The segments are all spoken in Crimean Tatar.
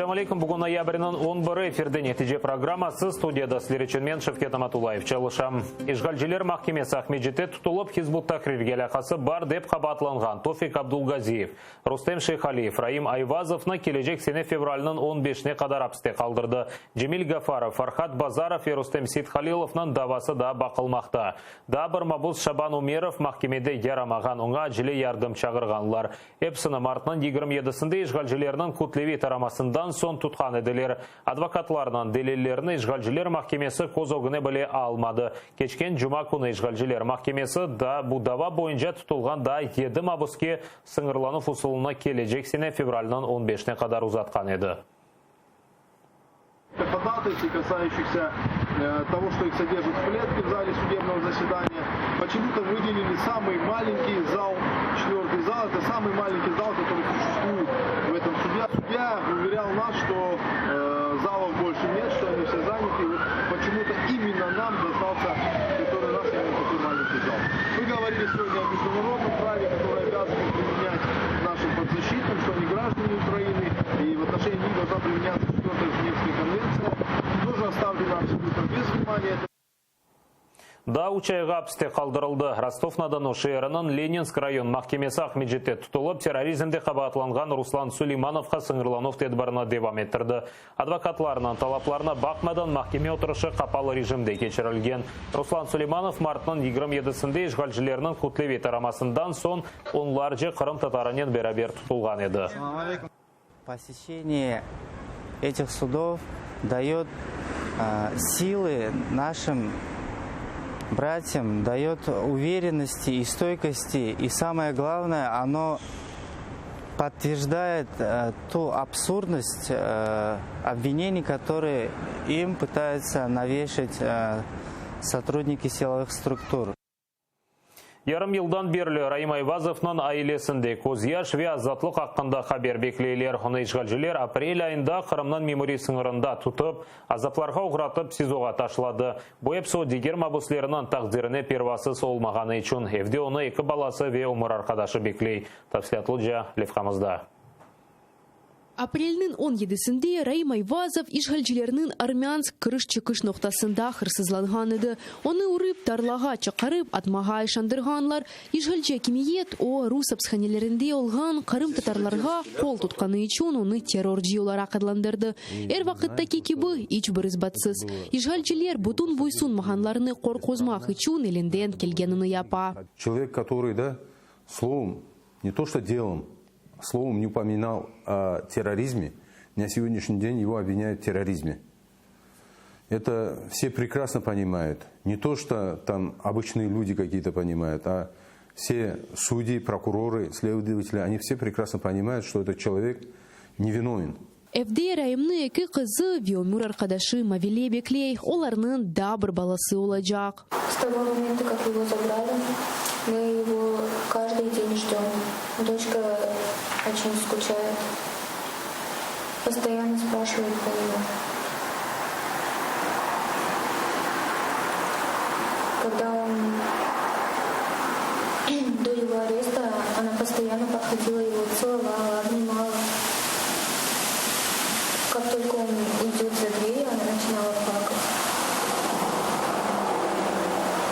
Selâm aleyküm, bugün noyabrniñ on biri, efirde Netice programması, studiyada sizler içün men, Şevket Amatullayev, çalışam. İşğalciler mahkemesi Aqmescitte tutulıp, Hizb ut-Tahrirge alâqası bar dep qabaatlanğan Tofik Abdulgaziyev, Rustem Şeyhaliyev, Raim Ayvazovnı kelecek sene fevralniñ on beşine qadar apiste qaldırdı. Cemil Gafarov, Farhad Bazarov ve Rustem Seythalilovnıñ davası daa baqılmaqta. Daa bir mabus Şaban Umerov mahkemede yaramağan, oña acele yardım çağırğanlar. Episini martnıñ 27-sinde işğalcilerniñ kütleviy taramasından soñ tutqan ediler. Advokatlarnıñ delillerini işğalciler mahkemesi köz ögüne bile almadı. Keçken cuma künü işğalciler mahkemesi da bu dava boyunca tutulğan daa yedi mabuske sıñırlanuv usulını kelecek sene fevralniñ on beşine qadar uzatqan edi. Daa üç ayğa apiste qaldırıldı. Rostov-na-Donu şeeriniñ Leninsk rayon mahkemesi Aqmescitte tutulıp, terrorizmde qabaatlanğan Ruslan Suleymanovqa sıñırlanuv tedbirini devam ettirdi. Advokatlarnıñ talaplarına baqmadan, mahkeme oturışı qapalı rejimde keçirilgen. Ruslan Suleymanov martnıñ 27-sinde işğalcilerniñ kütleviy taramasından soñ onlarca qırımtatarınen beraber tutulğan edi. Poseşçeniye etih sudov dayot silı našim bratyam, dayot uverennosti i stoykosti, i samoye glavnoye, ono podtverjdaet tu absurdnost obvineniy, kotorıye im pıtayutsa naveşat sotrudniki silovıh struktur. Yarım yıldan berli Raim Ayvazovnıñ ailesinde közyaş ve azatlıq aqqında haber bekleyler. Onı işğalciler aprel ayında Qırımnıñ memuriy sıñırında tutıp, azaplarğa oğratıp SİZOğa taşladı. Bu episi o diger mabüslerniñ taqdirine pervasız olmağanı içün. Evde onı eki balası ve ömür arqadaşı bekley. Tafsilâtlıca levhamızda. Aprelniñ on yedisinde Raim Ayvazov işğalcilerniñ Armânsk kiriş-çıqış noqtasında hırsızlanğan edi. Onı urıp, tarlağa çıqarıp atmağa işandırğanlar. İşğalci akimiyet, o, rus apishanelerinde olğan qırımtatarlarğa qol tutqanı içün onı terrorcı olaraq adlandırdı. Er vaqıttaki kibi, iç bir isbatsız. İşğalciler bütün boysunmağanlarnı qorquzmaq içün elinden kelgenini yapa. Çelovek, kotorıy, da, slovom, ne to çto delom, slovom ne upominal o terrorizme, na segodnâşniy den ego obvinyayut v terrorizme. Eto vse prekrasno ponimayut, ne to çto tam obıçnıye lüdi kakiye-to ponimayut, a vse sudyi, prokurorı, sledovateli, oni vse prekrasno ponimayut, çto etot çelovek nevinoven. Evde Raimni eki qızı ve ömür arqadaşı Mavile bekley, olarnıñ daa bir balası olacaq. S togo momenta, kak ego zabrali, mı ego každıy den jdem. Doçka oçen skuçaet. Postoyanno spraşivaet pro nego. Kogda on do ego aresta, ona postoyanno podhodila ego tselovala, obnimala. Kak tolko on uydet za dver, ona načinala plakat.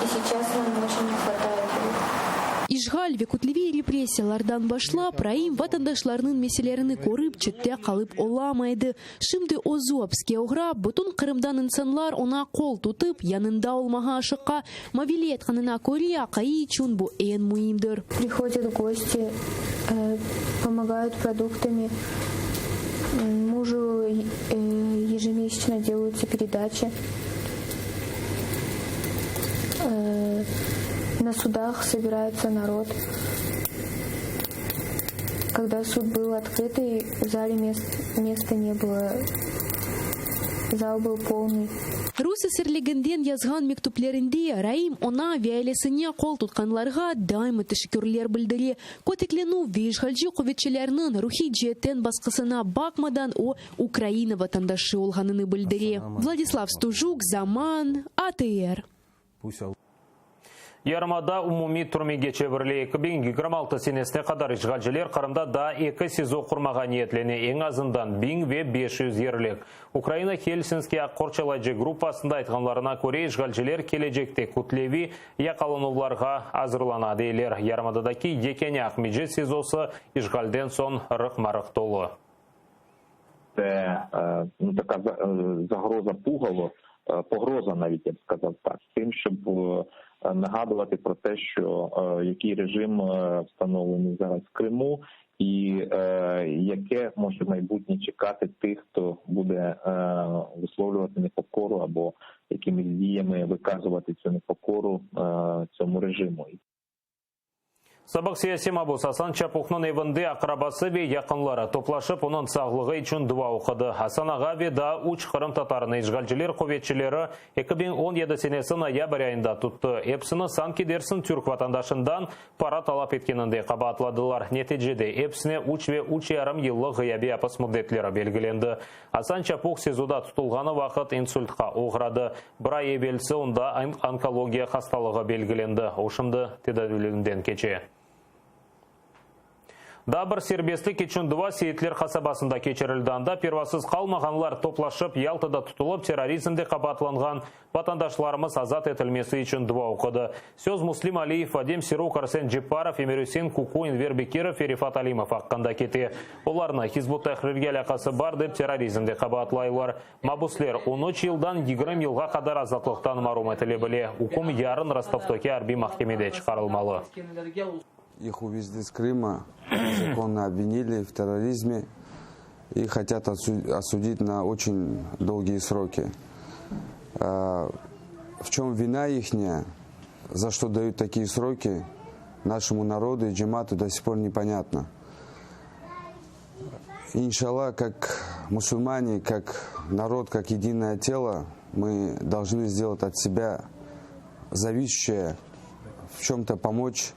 I seyças nam oçen ne hvatayet ego. İşğal ve kütleviy repressiyalardan başlap, Raim vatandaşlarnıñ meselelerini körip, çette qalıp olamay edi. Şimdi özü apiske oğrap, bütün Qırımdan insanlar oña qol tutıp, yanında olmağa aşıqa. Mavile aytqanına köre, aqayı içün bu eñ müimdir. Prihodят gosti, pomogayut produktami, muju ejemesячно delayutsa peredaçi. Na sudah sobirayutsa narod. Kogda sud byl otkrıtıy, v zale mesta ne bylo, zal byl polnıy. Rus esirliginden yazğan mektüplerinde Raim oña ve ailesine qol tutqanlarğa daima teşekkürler bildire. Köteklenüv ve işğalci quvetçilerniñ ruhiy ceetten basqısına baqmadan o, Ukraina vatandaşı olğanını bildire. Vladislav Stujuk, Zaman, ATR. Yarımada umumiy türmege çevirile. 2026 senesine qadar işğalciler Qırımda daa eki SİZO qurmağa niyetlene, eñ azından 1000 ve 500 yerlik. Ukraina Helsinski aq qorçalayıcı gruppasında aytqanlarına köre, işğalciler kelecekte kütleviy yaqalanuvlarğa azırlana, deyler. Yarımadadaki yekâne Aqmescit SİZOsı işğalden soñ rıqma-rıq tolu. Це ну така загроза пугало, погроза навіть, я б сказав так, тим, щоб нагадувати про те, що який режим встановлений зараз в Криму, і яке може майбутнє чекати тих, хто буде висловлювати непокору або якимись діями виказувати цю непокору цьому режиму. Sabıq siyasiy mabus Asan Çapuhnıñ evinde aqrabası ve yaqınları toplaşıp, onıñ sağlığı içün dua oqudı. Asan ağa ve daa üç qırımtatarını işğalciler quvetçileri 2017 senesi noyabr ayında tuttı. Episini sanki dersiñ türk vatandaşından para talap etkeninde qabaatladılar. Neticede, episine üç ve üç yarım yıllıq ğıyabiy apis müddetleri belgilendi. Asan Çapuh SİZOda tutulğanı vaqıt insultqa oğradı. Bir ay evelsi onda onkologiya hastalığı belgilendi, o şimdi tedaviylüvinden keçe. Daa bir serbestlik içün dua Seyitler qasabasında keçirildi. Anda pervasız qalmağanlar toplaşıp, Yaltada tutulıp, terrorizmde qabaatlanğan vatandaşlarımız azat etilmesi içün dua oqudı. Söz Müslim Aliyev, Vadim Siruk, Arsen Cepparov, Emirüsein Kuku, Enver Bekirov ve Refat Alimov aqqında kete. Olarnı Hizb ut-Tahrirge alâqası bar dep terrorizmde qabaatlaylar. Mabüsler on üç yıldan 20 yılğa qadar azatlıqtan marum etile bile. Üküm yarın Rostovdaki arbiy mahkemede çıqarılmalı. İh uvezli iz Krıma, nezakonno obvinili v terrorizme i hotят osudit na oçen dolgiye sroki. V çöm vina ihnya, za çto dayut takiye sroki, naşemu narodu i cemaatu do sih por neponâtno. İnşalla, kak musulmane, kak narod, kak edinoye telo, mı dolžnı sdelat ot sebâ zavisşçее, v çöm-to pomoç,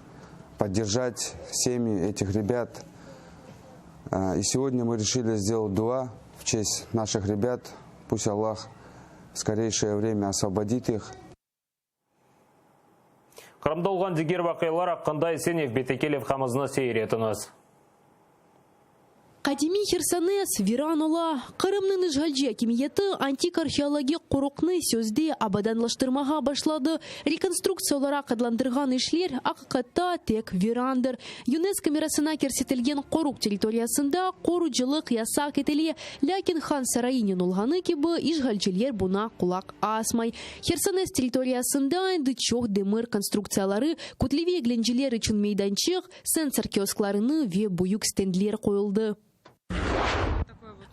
podderjat semyi etih rebât. И сегодня мы решили сделать дуа в честь наших ребят. Пусть Аллах в скорейшее время освободит их. Qırımda olğan diger vaqialar aqqında ise nevbetteki levhamıznı seyir etiñiz. Qadimiy Hersones viran ola. Qırımnıñ işğalci akimiyeti antik arheologik qoruqnı sözde abadanlaştırmağa başladı. Rekonstruktsiya olaraq adlandırğan işler aqiqatta tek virandır. Yunesko mirasına kirsetilgen qoruq territoriyasında qorucılıq yasaq etile, lâkin Han sarayınen olğanı kibi işğalciler buña qulaq asmay. Hersones territoriyasında endi çoq demir konstruktsiyaları, kütleviy eglenceler içün meydançıq, sensor kiosklarını ve büyük stendler qoyuldı.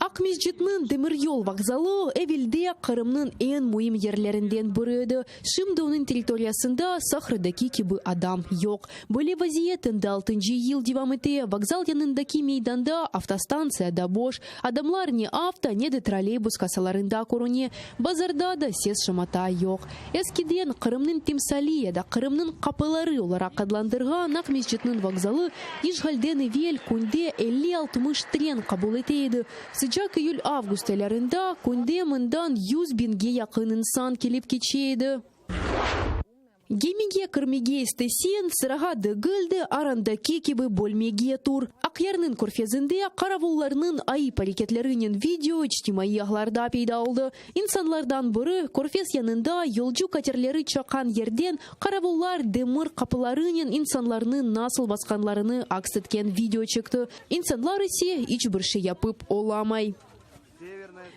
Aqmescitniñ demiryol vokzalı evelde Qırımnıñ eñ müim yerlerinden biri edi. Şimdi onıñ territoriyasında sahradaki kibi adam yoq. Böyle vaziyet endi altıncı yıl devam ete, vokzal yanındaki meydanda avtostantsiya da boş, adamlar ne avto, ne de trolleybus kassalarında körüne, bazarda da ses-şamata yoq. Eskiden Qırımnıñ timsali ya da Qırımnıñ qapıları olaraq adlandırğan Aqmescitniñ vokzalı işğalden evel künde elli-altmış tren qabul ete edi. Sıcaq iyül-avgust aylarında künde mından yüz biñge yaqın insan kelip keçe edi. Gemige kirmege isteseñ, sırağa degil de, arandaki kibi bölmege tur. Aqyarnıñ körfezinde qaravullarnıñ ayıp areketlerinen video içtimaiy ağlarda peyda oldı. İnsanlardan biri, körfez yanında yolcu katerleri çaqqan yerden qaravullar demir qapılarınen insanlarnı nasıl basqanlarını aks etken video çekti. İnsanlar ise iç bir şey yapıp olamay.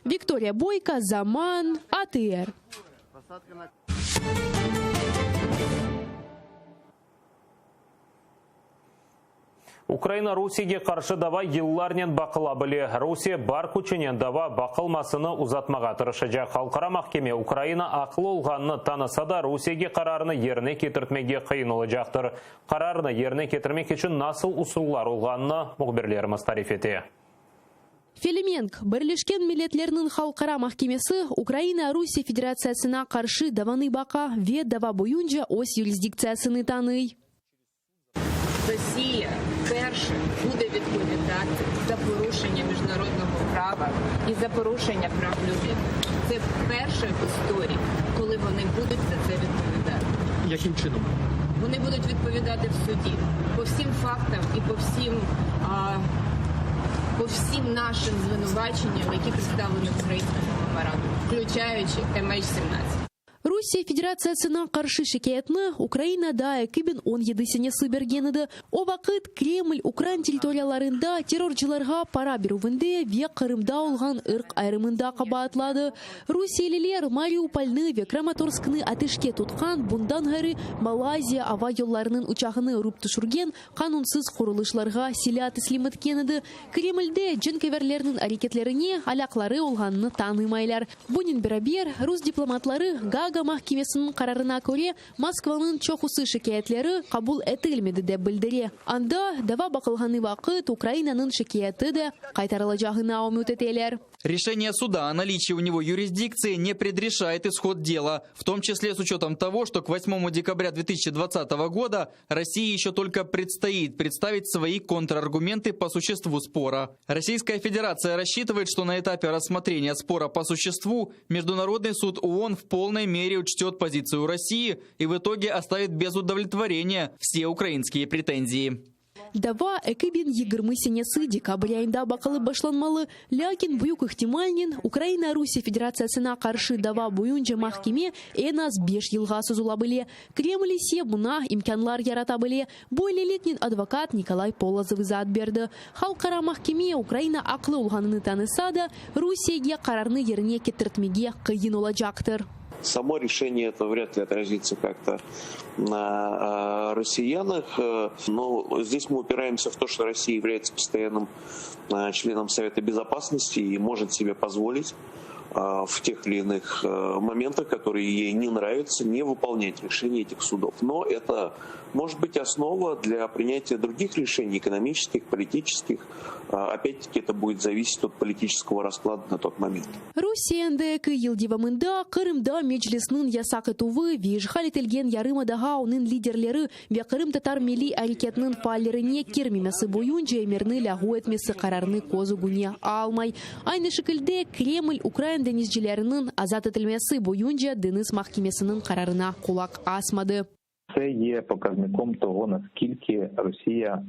Viktoriya Boyko, Zaman, ATR. Ukraina Rusiyege qarşı dava yıllarnen baqıla bile. Rusiye bar küçünen dava baqılmasını uzatmağa tırışacaq. Halqara mahkeme Ukraina aqlı olğanını tanısa da, Rusiyege qararnı yerine ketirtmege qıyın olacaqtır. Qararnı yerine ketirmek içün nasıl usullar olğanını mühbirlerimiz tarif ete. Felemenk, Birleşken Milletlerniñ Halqara mahkemesi Ukraina Rusiye Federatsiyasına qarşı davanı baqa ve dava boyunca öz yurisdiktsiyasını tanıy. Rosiya perşa bude vidpovìdati za poruşennâ mijnarodnogo prava i za poruşennâ prav lüdini. Tse vperše v istoriyi, koli voni budut za tse vidpovìdati. Yakim çinom? Вони будуть відповідати в суді по всім фактам і по всім, а, по всім нашим звинуваченням, які представлені в українському меморандумі, включаючи MH17. Rusiye Federatsiyasına qarşı şikâyetni Ukraina daa 2017 senesi bergen edi. O vaqıt Kreml ukrain territoriyalarında terrorcılarğa para berüvinde ve Qırımda olğan ırq ayırımında qabaatladı. Rusiyeliler Mariupolnı ve Kramatorsknı ateşke tutqan, bundan ğayrı Malayziya ava yollarınıñ uçağını urıp tüşürgen qanunsız qurulışlarğa silâ teslim etken edi. Kremlde cenkâverlerniñ areketlerine alâqları olğanını tanımaylar. Bunen beraber, rus diplomatları Gaaga mahkemesiniñ qararına köre, Moskvanıñ çoqusı şikâyetleri qabul etilmedi, dep bildire. Anda dava baqılğanı vaqıt Ukrainanıñ şikâyeti de qaytarılacağına ümüt eteler. Решение суда о наличии у него юрисдикции не предрешает исход дела, в том числе с учетом того, что к 8 декабря 2020 года России еще только предстоит представить свои контраргументы по существу спора. Российская Федерация рассчитывает, что на этапе рассмотрения спора по существу Международный суд ООН в полной мере учтет позицию России и в итоге оставит без удовлетворения все украинские претензии. Dava 2020 senesi dekabr ayında baqılıp başlanmalı, lâkin büyük ihtimalnen Ukraina Rusiye Federatsiyasına qarşı dava boyunca mahkeme eñ az beş yılğa sozula bile. Kreml ise buña imkânlar yarata bile, böyleliknen advokat Nikolay Polozov izaat berdi. Halqara mahkeme Ukraina aqlı olğanını tanısa da, Rusiyege qararnı yerine ketirtmege qıyın olacaqtır. Само решение это вряд ли отразится как-то на россиянах. Но здесь мы упираемся в то, что Россия является постоянным членом Совета Безопасности и может себе позволить в тех или иных моментах, которые ей не нравятся, не выполнять решения этих судов. Но это может быть основа для принятия других решений, экономических, политических. Опять-таки это будет зависеть от политического расклада на тот момент. Rusiye endi eki yıl devamında Qırımda Meclisniñ yasaq etüvi ve işğal etilgen yarımadağa onıñ liderleri ve qırımtatar milliy areketiniñ faallerine kirmemesi boyunca emirni lâğu etmesi qararını köz ögüne almay. Aynı şekilde Kreml ukrain deñizcileriniñ azat etilmesi boyunca deñiz mahkemesiniñ qararına qulaq asmadı. Це є показником того, наскільки Росія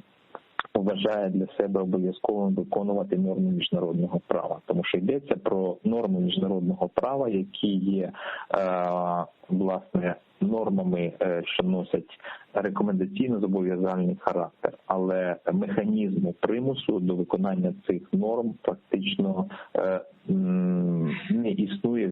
вважає для себе обов'язковим виконувати норми міжнародного права, тому що йдеться про норми міжнародного права, які є власне нормами, що носять рекомендаційно зобов'язальний характер, але механізму примусу до виконання цих норм практично не існує.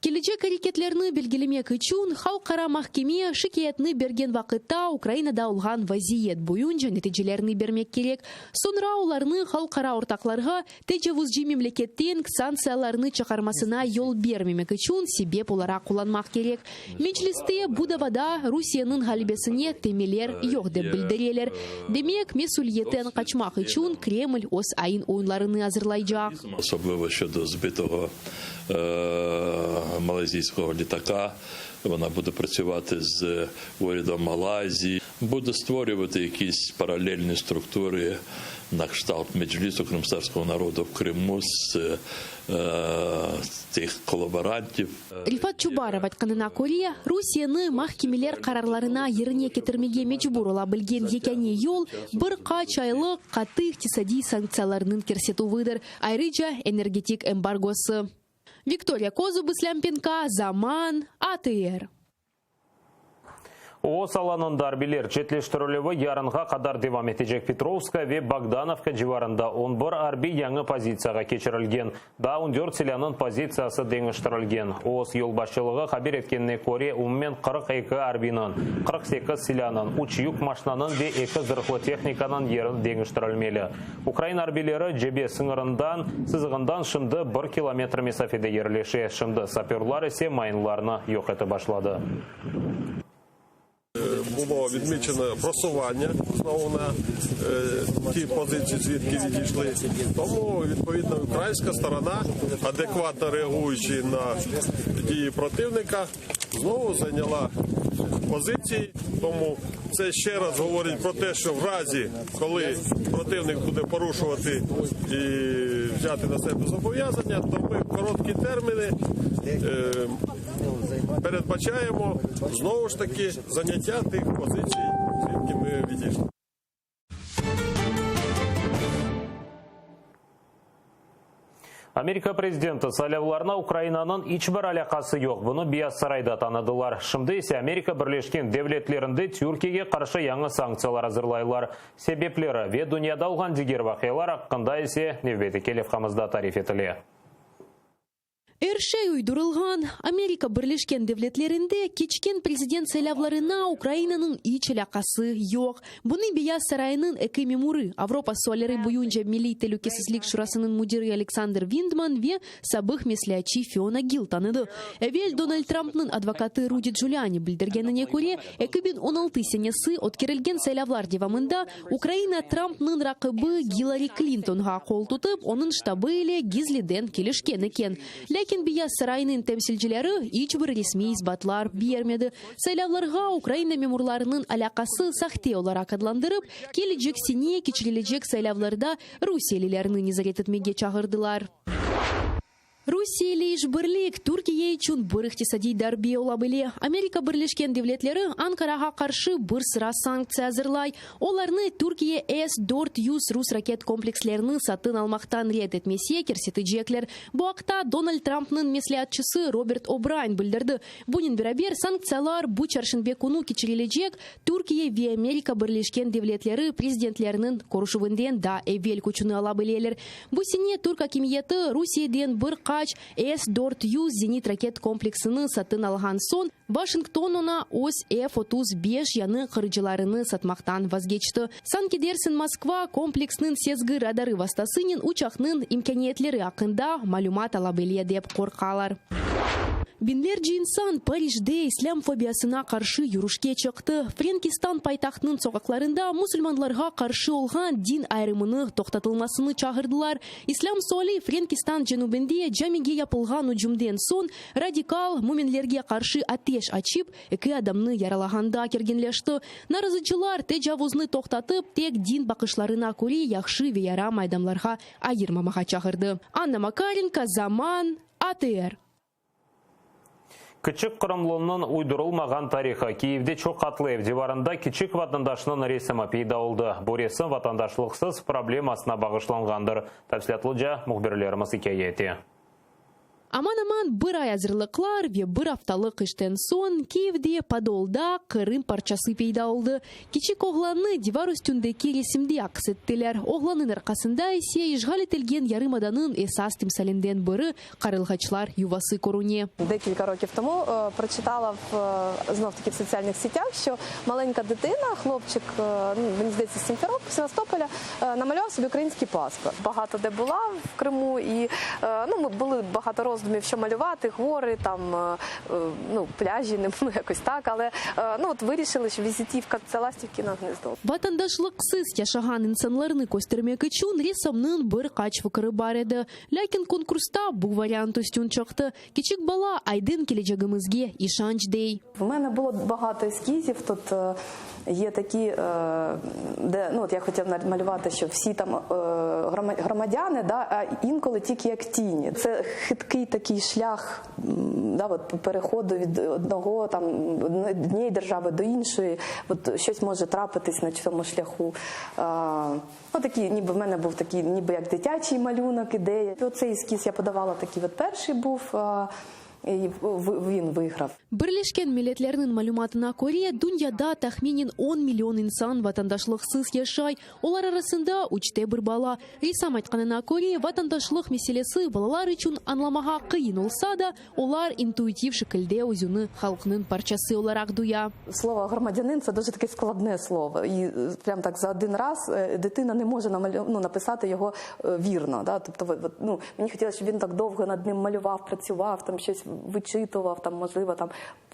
Kelecek areketlerni belgilemek içün Halqara mahkeme şikâyetni bergen vaqıtta Ukrainada olğan vaziyet boyunca neticelerni bermek kerek. Soñra olarnı halqara ortaqlarğa tecavuzcı memleketten sanktsiyalarnı çıqarmasına yol bermemek içün sebep olaraq qullanmaq kerek. Mecliste bu davada Rusiyeniñ ğalebesine temeller yoq dep bildireler. Demek, mesüliyetten qaçmaq içün Kreml öz ayın-oyunlarını azırlaycaq. Особливо щодо збитого малайзійського літака. Вона буде працювати з урядом Малайзії, буде створювати якісь паралельні структури на кшталт Меджлісу кримськотатарського народу в Криму з тих колаборантів. Refat Çubarov aytqanına köre, Rusiyeni mahkemeler qararlarına yerine ketirmege mecbur ola bilgen yekâne yol, bir qaç aylıq qattı iqtisadiy sanktsiyalarnıñ kirsetüvidir, ayrıca energetik embargosı. Viktoriya Kozub, İslâm Penka, Zaman, ATR. Öz alanında arbiyler çetleştirilüvi yarınğa qadar devam etecek. Petrovskaya ve Bogdanovka civarında on bir arbiy yañı pozitsiyağa keçirilgen. Daa on dört silânıñ pozitsiyası deñiştirilgen. Öz yolbaşçılığı haber etkenine köre, umumen 42 arbiyniñ, 48 silânıñ, üç yük maşinanıñ ve eki zırhlı tehnikanıñ yeri deñiştirilmeli. Ukraina arbiyleri cebe sıñırından sızığından şimdi bir kilometr mesafede yerleşe. Şimdi sapörlar ise mayınlarnı yoq etip başladı. Було відмічено просування знову на ті позиції, звідки відійшли. Тому, відповідно, українська сторона, адекватно реагуючи на дії противника, знову зайняла позиції. Тому Це ще раз говорить про те, що в разі, коли противник буде порушувати і взяти на себе зобов'язання, то ми в короткі терміни е, передбачаємо знову ж таки заняття тих позицій, звідки ми відійшли. Amerika prezidenti saylavlarına Ukrainanıñ iç bir alâqası yoq, bunı Beyaz Sarayda tanıdılar. Şimdi ise Amerika Birleşken Devletlerinde Türkiyege qarşı yañı sanktsiyalar azırlaylar. Sebepleri ve dünyada olğan diger vaqialar aqqında ise nevbetteki levhamızda tarif etile. Er şey uydurılğan. Amerika Birleşken Devletlerinde keçken prezident saylavlarına Ukrainanıñ iç alâqası yoq. Bunı Beyaz Sarayınıñ eki memurı, Avropa sualleri boyunca Milliy telükesizlik şurasınıñ müdiri Aleksandr Vindman ve sabıq mesleatçı Fiona Gill tanıdı. Evel Donald Trampnıñ advokatı Rudi Giuliani bildirgenine köre, 2016 senesi ötkerilgen saylavlar devamında Ukraina Trampnıñ raqibi Gillari Klintonğa qol tutıp, onıñ ştabı ile gizliden kelişken eken. Lâkin Beyaz Saraynıñ temsilcileri iç bir resmiy isbatlar bermedi. Saylavlarğa Ukraina memurlarınıñ alâqası sahte olaraq adlandırıp, kelecek sene keçirilecek saylavlarda rusiyelilerni nezaret etmege çağırdılar. Rusiye ile işbirlik Türkiye içün bir iqtisadiy darbe ola bile. Amerika Birleşken Devletleri Ankarağa qarşı bir sıra sanktsiya azırlay. Olarnı Türkiye S 400 rus raket komplekslerini satın almaqtan red etmese kirsetecekler. Bu aqta Donald Trampnıñ mesleatçısı Robert O'Brayn bildirdi. Bunen beraber, sanktsiyalar bu çarşenbe künü keçirilecek Türkiye ve Amerika Birleşken Devletleri prezidentleriniñ körüşüvinden daa evel küçüni ala bileler. Bu sene türk akimiyeti Rusiyeden bir qaç S 400 zenit raket kompleksini satın alğan soñ, Washington oña öz F 35 yañı qırıcılarını satmaqtan vazgeçti. Sanki dersiñ Moskva, kompleksniñ sezgi radarı vastasınen uçaqnıñ imkâniyetleri aqqında malümat ala bile dep qorqalar. Biñlerce insan Parijde islâm fobiyasına qarşı yürüşke çıqtı. Frenkistan paytahtınıñ soqaqlarında musulmanlarğa qarşı olğan din ayırımını toqtatılmasını çağırdılar. İslâm suali Frenkistan cenübinde camige yapılğan ücümden soñ radikal müminlerge qarşı ateş açıp, eki adamnı yaralağanda kerginleşti. Narazıcılar tecavuznı toqtatıp, tek din baqışlarına köre yahşı ve yaramay adamlarğa ayırmamağa çağırdı. Anna Makarenko, Zaman, ATR. Kiçik qırımlınıñ uydurılmağan tarihı, Kiyevde çoq qatlı ev divarında kiçik vatandaşnıñ resimi peyda oldı. Bu resim vatandaşlıqsız problemasına bağışlanğandır. Tafsilâtlıca mühbirlerimiz ikâye ete. Aman-aman bir ay azırlıqlar ve bir aftalıq işten soñ Kiyevde Podolda Qırım parçası peyda oldı. Kiçik oğlannı divar üstündeki resimde aks ettiler. Oğlannıñ arqasında ise işğal etilgen yarımadanıñ esas timsalinden biri, Qarılğaçlar yuvası körüne. Декілька років тому прочитала в знов таки в соціальних сетях, що маленька дитина, хлопчик, мені здається, з Сімферополя, намалював собі український паспорт. Багато де була в Криму, і ну, ми були багато роздумів, що малювати, гори, там, ну, пляжі, ну, якось так, але ну, от вирішили, що візитівка – це ластівкине гніздо. Vatandaşlıqsız yaşağan insanlarnı köstermek içün ressamnıñ bir qaç fikri bar edi. Lâkin konkursta bu variant üstün çıqtı. Kiçik bala aydın kelecegimizge işanç dey. В мене було багато ескізів. Тут є такі, де ну от я хотіла малювати, що всі там громадяни, да, а інколи тільки як тіні. Це хиткий такий шлях, да, от переходу від одного там однієї держави до іншої. От щось може трапитись на цьому шляху. Ну, такий, ніби в мене був такий, ніби як дитячий малюнок, ідея. Оцей ескіз я подавала, такий от перший був, і він виграв. Birleşken Milletlerniñ malümatına köre, dünyada tahminen on million insan vatandaşlıqsız yaşay, olar arasında üçte bir bala. Ressam aytqanına köre, vatandaşlıq meselesi balalar içün añlamağa qıyın olsa da, Olar intuitiv şekilde özüni halqnıñ parçası olaraq duya. Слово громадянин це дуже таке складне слово. І прям так за один раз дитина не може ну, написати його вірно. Да? Тобто, ну, мені хотілося, щоб він так довго над ним малював, працював, там щось. вичитував, там, можливо, там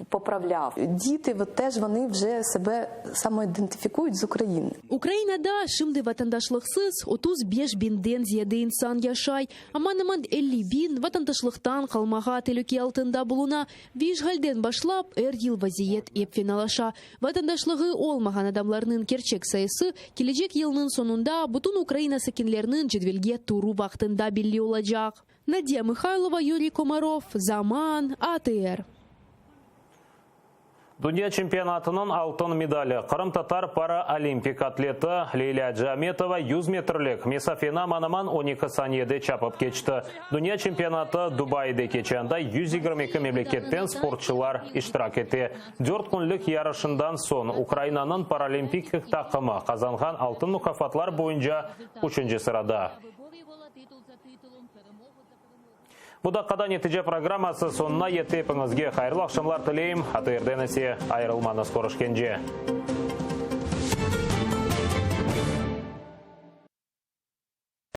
поправляв. Діти от, теж вони вже себе самоідентифікують з України. Ukrainada şimdi vatandaşlıqsız 35 biñden ziyade insan yaşay. Aman-aman 50 biñ vatandaşlıqtan qalmağa telüke altında buluna. Ve işğalden başlap er yıl vaziyet ep fenalaşa. Vatandaşlığı olmağan adamlarnıñ kerçek sayısı kelecek yılnıñ soñunda bütün Ukraina sakinleriniñ cedvelge turuv vaqtında belli olacaq. Nadiya Mıhaylova, Yuriy Komarov, Zaman, ATR. Dünya çempionatınıñ altın medali qırımtatar paraolimpik atleti Leylâ Acıametova 100 metrlik mesafeni aman-aman 12 saniyede çapıp keçti. Dünya çempionatı Dubaide keçe, anda 122 memleketten sportçılar iştirak ete. Dört künlük yarışından soñ Ukrainanıñ paralimpik taqımı qazanğan altın mukâfatlar boyunca üçünci sırada. Bu daqqada netice programması soñuna yetti. Epiñizge hayırlı aqşamlar tileyim. ATRden ise ayırılmañız. Körüşkence.